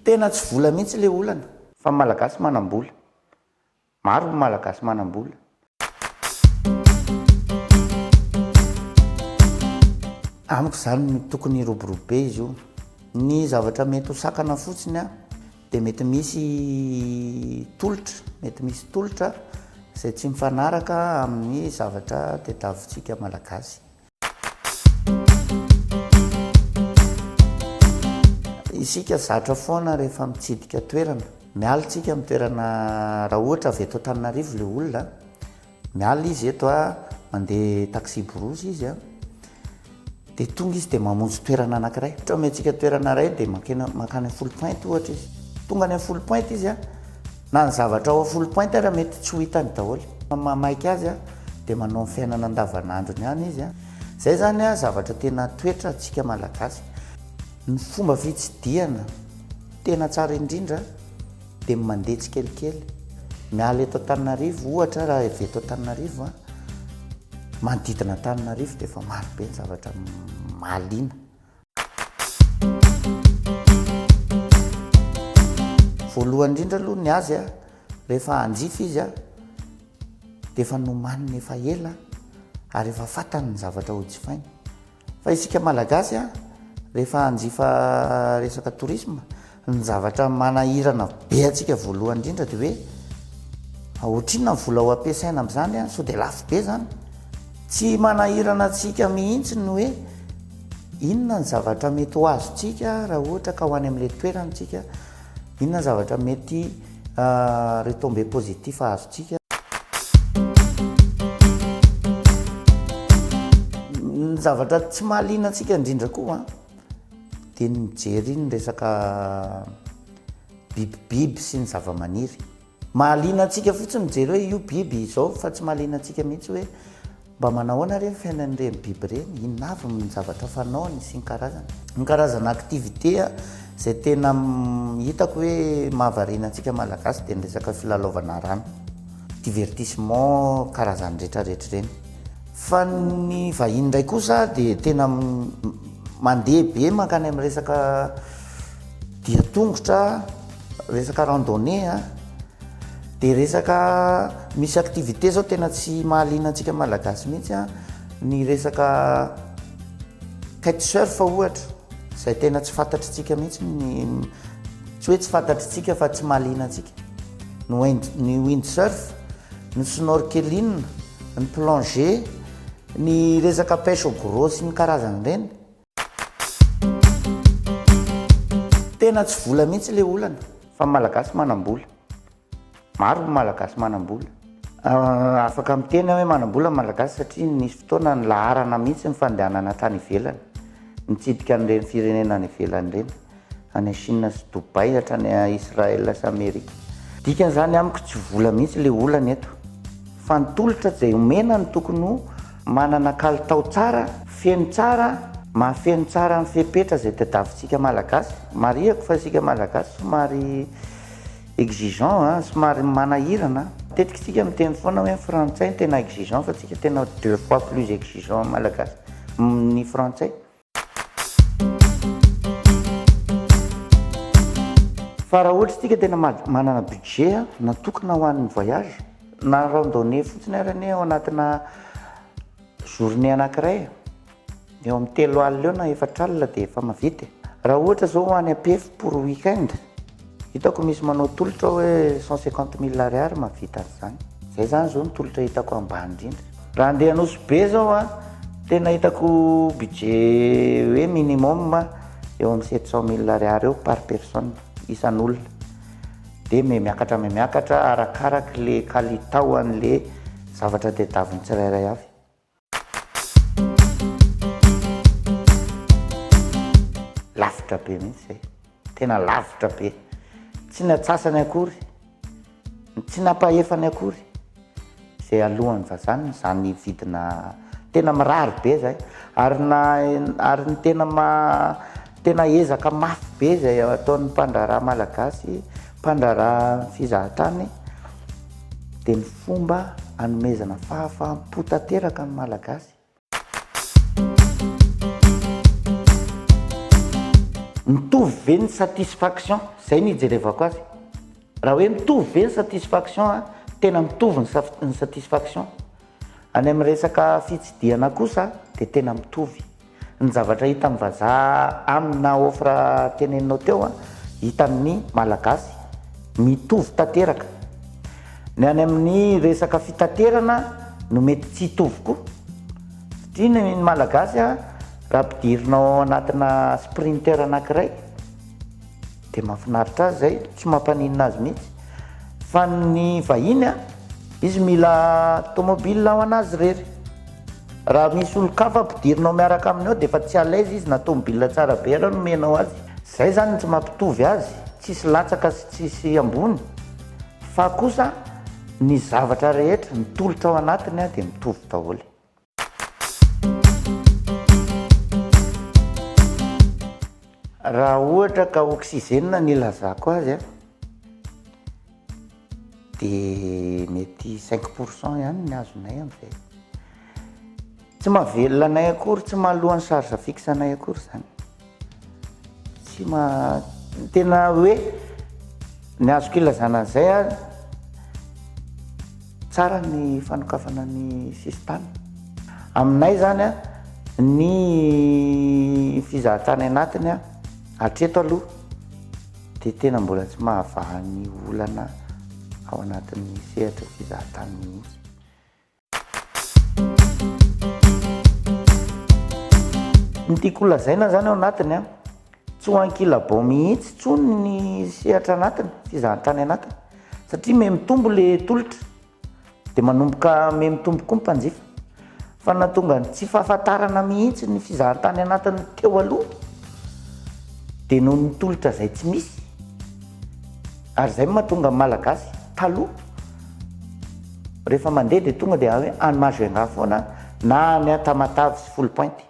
Tena tsy vola mihitsy le olana. Fa ny Malagasy manam-bola. Maro ny Malagasy manam-bola. Amiko izany tokony hiroborobo be izy io. Ny zavatra mety ho sakana fotsiny an, dia mety misy tolotra, mety misy tolotra izay tsy mifanaraka amin'ny zavatra tadiavintsika Malagasy. Isika zatra foana rehefa mitsidika toerana. Miala tsika amin'ny toerana raha ohatra avy eto Antananarivo ilay olona, miala izy eto a, mandeha taxi brousse izy a, dia tonga izy dia mamonjy toerana anankiray. Ohatra omentsika toerana iray dia mankeny mankany Foulpointe ohatra izy. Tonga any Foulpointe izy a, na ny zavatra ao Foulpointe ary mety tsy ho hitany daholo. Mamaika azy a. dia manao ny fiainana andavanandrony ihany izy a. Zay zany a zavatra tena toetra antsika malagasy. Ny fomba fitsidihana tena tsara indrindra dia ny mandeha tsikelikely. Miala eto Antananarivo ohatra raha avy eto Antananarivo a, manodidina Antananarivo dia efa maro be ny zavatra mahaliana. Voalohany indrindra aloha ny azy a, rehefa hanjifa izy a, dia efa nomaniny efa ela ary efa fantany ny zavatra ho jifainy. Fa isika Malagasy a, rehefa hanjifa resaka tourisme, ny zavatra manahirana be antsika voalohany indrindra dia hoe ohatrinona ny vola ho ampiasaina amin'izany a, sao dia lafo be izany. Tsy manahirana antsika mihitsy ny hoe inona ny zavatra mety ho azontsika raha ohatra ka ho any amin'ilay toerana isika, inona ny zavatra mety retombées positif azontsika. Ny zavatra tsy mahaliana antsika indrindra koa dia ny mijery ny resaka bibibiby sy ny zavamaniry. Mahaliana antsika fotsiny mijery hoe io biby izao fa tsy mahaliana antsika mihitsy hoe mba manahoana re ny fiainan'ireny biby ireny, inona avy ny zavatra fanaony sy ny karazany. Ny karazana activité izay tena hitako hoe mahavariana antsika Malagasy dia ny resaka filalaovana rano, divertissement karazany rehetrarehetra ireny. Fa ny vahiny indray kosa dia tena mandeha be mankany amin'ny resaka dia tongotra, Resaka randonnée a, dia resaka misy activité zao tena tsy mahaliana antsika malagasy mihitsy a, ny resaka kite surf ohatra, izay tena tsy fantatritsika mihitsy ny, tsy hoe tsy fantatritsika fa tsy mahaliana antsika, ny wind, ny wind surf, ny snorkeling, ny plongée, ny resaka pêche au gros sy ny karazany ireny. Tena tsy vola mihitsy le olana fa ny malagasy manam-bola. Maro ny malagasy manam-bola. Afaka miteny aho hoe manam-bola ny malagasy satria nisy fotoana nilaharana mihitsy ny fandehanana tany ivelany, nitsidika an'ireny firenena any ivelany ireny. any Chine sy Dubaï hatrany Israël sy Amerika. Dikany zany amiko tsy vola mihitsy le olana eto fa ny tolotra zay omena no tokony ho manana kalitao tsara, feno tsara, mahafeno tsara ny fepetra zay tadiavintsika Malagasy. Marihako fa isika Malagasy somary exigeant a, somary manahirana. Matetika isika miteny foana hoe ny frantsay no tena exigeant fa tsika tena deux fois plus exigeant Malagasy ny frantsay. Fa raha ohatra isika tena manana budget natokana ho an'ny voyage, na randonnée fotsiny ary anie ao anatina journée anankiray, eo amin'ny 30 eo na 40 dia efa mahavita e. Raha ohatra izao ho any Ampefy pour week-end, hitako misy manao tolotra hoe 150 mille ariary mahavita an'izany. Izay izany izao no tolotra hitako ambany indrindra. Raha handeha Nosy Be zao an, tena hitako budget hoe minimum eo amin'ny 700 mille ariary eo par personne, isan'olona. Dia miha miakatra miha miakatra arakaraky le kalitao an'le zavatra tadiavin'ny tsirairay avy. Lavitra be mihitsy zay, tena lavitra be. Tsy ny atsasany akory, tsy ny ampahefany akory. Izay alohan'ny vazaha no izany vidina tena mirary be zay ary na ary ny tena ma tena ezaka mafy be izay ataon'ny mpandraharaha malagasy mpandraharaha fizahantany dia ny fomba hanomezana fahafaham-po tanteraka ny malagasy. Mitovy ve ny satisfaction? Zay no ijerevako azy. Raha hoe mitovy ve ny satisfaction a, tena mitovy ny satisfaction. Any amin'ny resaka fitsidihana kosa dia tena mitovy. Ny zavatra hita amin'ny vazaha amina offre teneninao teo a, hita amin'ny malagasy, mitovy tanteraka. Ny any amin'ny resaka fitaterana no mety tsy hitovy koa. Satria ny malagasy a, raha ampidirinao ao anatina sprinter anankiray dia mahafinaritra azy izay, tsy mampaninona azy mihitsy. Fa ny vahiny a, izy mila tomobile ho an'azy irery. Raha misy olon-kafa ampidirinao miaraka aminy ao dia efa tsy à l'aise izy na tomobile tsara be ara no omenao azy. Izay izany no tsy mampitovy azy, tsisy latsaka sy tsisy ambony fa kosa ny zavatra rehetra, ny tolotra ao anatiny dia mitovy daholo. Raha ohatra ka oxygène no ilazako azy an, dia mety cinq pour cent ihany ny azonay amin'izay. Tsy mahavelona anay akory, tsy mahaloa ny charge fixe anay akory izany. Tsy ma-, tena hoe ny azoko ilazana an'izay an, tsara ny fanokafana ny sisintany. Aminay izany an, ny fizahantany anatiny an, hatreto aloha dia tena mbola tsy mahavaha ny olana ao anatin'ny sehatra fizahantany mihitsy. Ny tiako ho lazaina zany ao anatiny an, tsy ho ankilabao mihitsy intsony ny sehatra anatiny, fizahantany anatiny satria miha mitombo le tolotra de manomboka miha mitombo koa ny mpanjifa. Fa nahatonga ny tsy fahafantarana mihitsy ny fizahantany anatiny teo aloha de noho ny tolotra izay tsy misy. Ary izay no mahatonga ny Malagasy taloha rehefa mandeha dia tonga dia hoe any Majunga foana na any Tamatave sy Foulpointe.